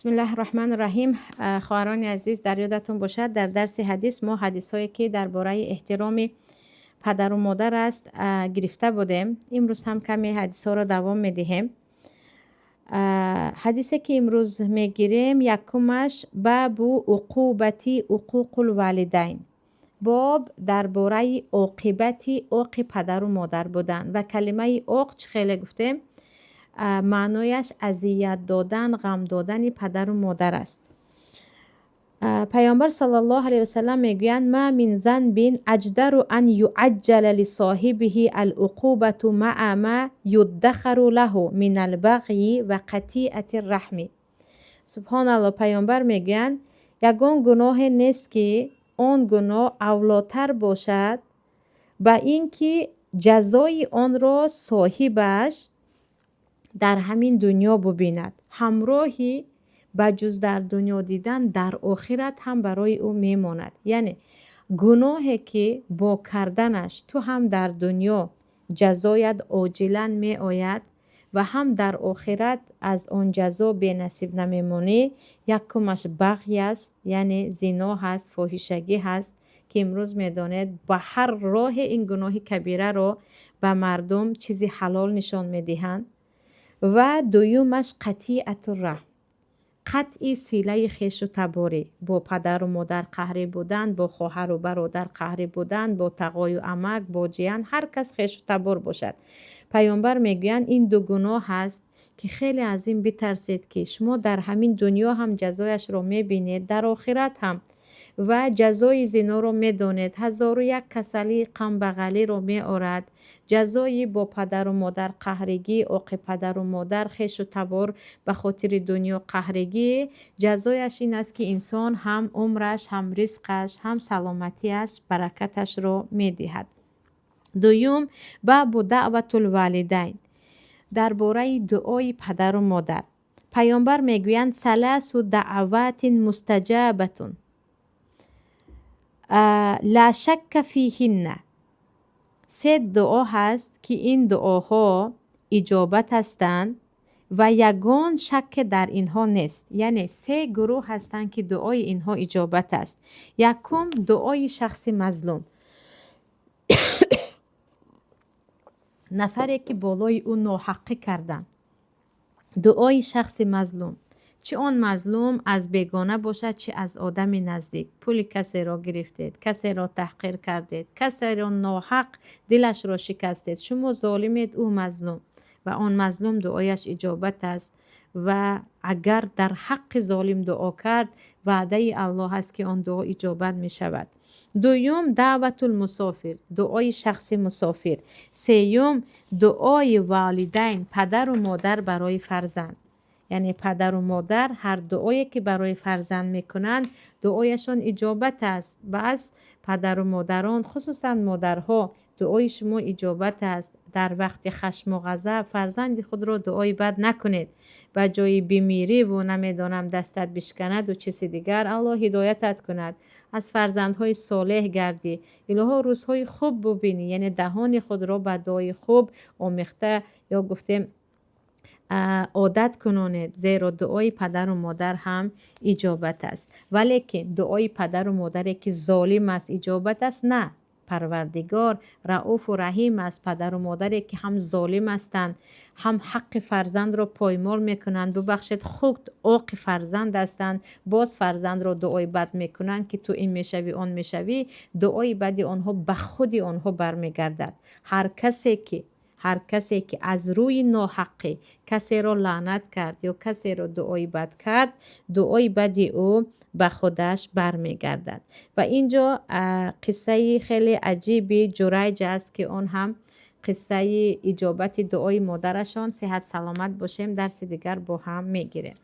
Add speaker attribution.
Speaker 1: Бисмиллаҳи раҳмони раҳим. Хоҳарони азиз, дар ёдатон бошад, дар дарси ҳадис мо ҳадисҳое, ки дар бораи эҳтироми падару модар аст, гирифта будем. Имрӯз ҳам каме ҳадисҳоро давом медиҳем. Ҳадисе, ки имрӯз мегирем, якумаш бабу уқубати уқуқул валидайн, боб дар бораи оқибати оқи падару модар будан. Ва калимаи оқ, чӣ хеле гуфтем, маънояш азият додан, ғам додани падару модар аст. Паёмбар саллаллоҳу алайҳи васалам мегӯянд: ма мин занбин аҷдару ан юаҷҷала лисоҳибиҳи алуқубату маа ма юддахару лаҳу мин албағйи ва қатиати рраҳми. Субҳоналло, паёмбар мегӯянд, ягон гуноҳе нест, ки он гуноҳ авлотар бошад ба ин ки ҷазои онро соҳибаш дар ҳамин дунё бубинад, ҳамроҳи ба ҷуз дар дунё дидан дар охират ҳам барои ӯ мемонад. Яъне гуноҳе, ки бо карданаш ту ҳам дар дунё ҷазоят оҷилан меояд ва ҳам дар охират аз он ҷазо бенасиб намемонӣ. Якумаш бағй аст, яъне зино ҳаст, фоҳишагӣ ҳаст, ки имрӯз медонед, ба ҳар роҳе ин гуноҳи кабираро ба мардум чизи ҳалол нишон медиҳанд. Ва дуюмаш қатиату раҳм, қатъи силаи хешу таборӣ, бо падару модар қаҳрӣ будан, бо хоҳару бародар қаҳрӣ будан, бо тағою амак, бо ҷиян, ҳар кас хешу табор бошад. Паёмбар мегӯянд, ин ду гуноҳ ҳаст, ки хеле аз ин битарсед, ки шумо дар ҳамин дунё ҳам ҷазояшро мебинед, дар охират ҳам. Ва ҷазои зиноро медонед, ҳазору як касалии камбағалиро меорад. Ҷазои бо падару модар қаҳригӣ, оқи падару модар, хешу табор ба хотири дунё қаҳригӣ, ҷазояш ин аст, ки инсон ҳам умраш, ҳам ризқаш, ҳам саломатиаш, баракаташро медиҳад. Дуюм бабу даъватул валидайн, дар бораи дуои падару модар. Паёмбар мегӯянд: саласу даъватин мустаҷабатун ла шакка фиҳинна. Се дуо ҳаст, ки ин дуоҳо иҷобат ҳастанд ва ягон шакке дар инҳо нест. Яъне се гурӯҳ ҳастанд, ки дуои инҳо иҷобат аст. Якум, дуои шахси мазлум, нафаре, ки болои ӯ ноҳаққӣ карданд. Дуои шахси мазлум, чӣ он мазлум аз бегона бошад, чӣ аз одами наздик. Пули касеро гирифтед, касеро таҳқир кардед, касеро ноҳақ дилашро шикастед, шумо золимед, ӯ мазлум, ва он мазлум дуояш иҷобат аст. Ва агар дар ҳаққи золим дуо кард, ваъдаи Аллоҳ аст, ки он дуо иҷобат мешавад. Дуюм, даъватул мусофир, дуои шахси мусофир. Сеюм, дуои волидайн, падару модар барои фарзанд. Яъне падару модар ҳар дуое, ки барои фарзанд мекунанд, дуояшон иҷобат аст. Баъз падару модарон, хусусан модарҳо, дуои шумо иҷобат аст. Дар вақти хашму ғазаб фарзанди худро дуои бад накунед. Ба ҷои бимириву намедонам дастат бишканаду чизи дигар, Аллоҳ ҳидоятат кунад, аз фарзандҳои солеҳ гардӣ, илоҳо рӯзҳои хуб бубинӣ. Яъне даҳони худро ба дуои хуб омехта ё гуфтем одат кунонед, зеро дуои падару модар ҳам иҷобат аст. Валекин дуои падару модаре, ки золим аст, иҷобат аст? На, Парвардигор рауфу раҳим аст. Падару модаре, ки ҳам золим ҳастанд, ҳам ҳаққи фарзандро поймол мекунанд, бубахшед, худ оқи фарзанд ҳастанд, боз фарзандро дуои бад мекунанд, ки ту ин мешавӣ, он мешавӣ, дуои бади онҳо ба худи онҳо бармегардад. Ҳар касе, ки аз рӯи ноҳаққӣ касеро лаънат кард ё касеро дуои бад кард, дуои бади ӯ ба худаш бармегардад. Ва ин ҷо қиссаи хеле аҷиби Ҷурайҷ аст, ки он ҳам қиссаи иҷобати дуои модарашон. Сиҳат саломат бошем, дарси дигар бо ҳам мегирем.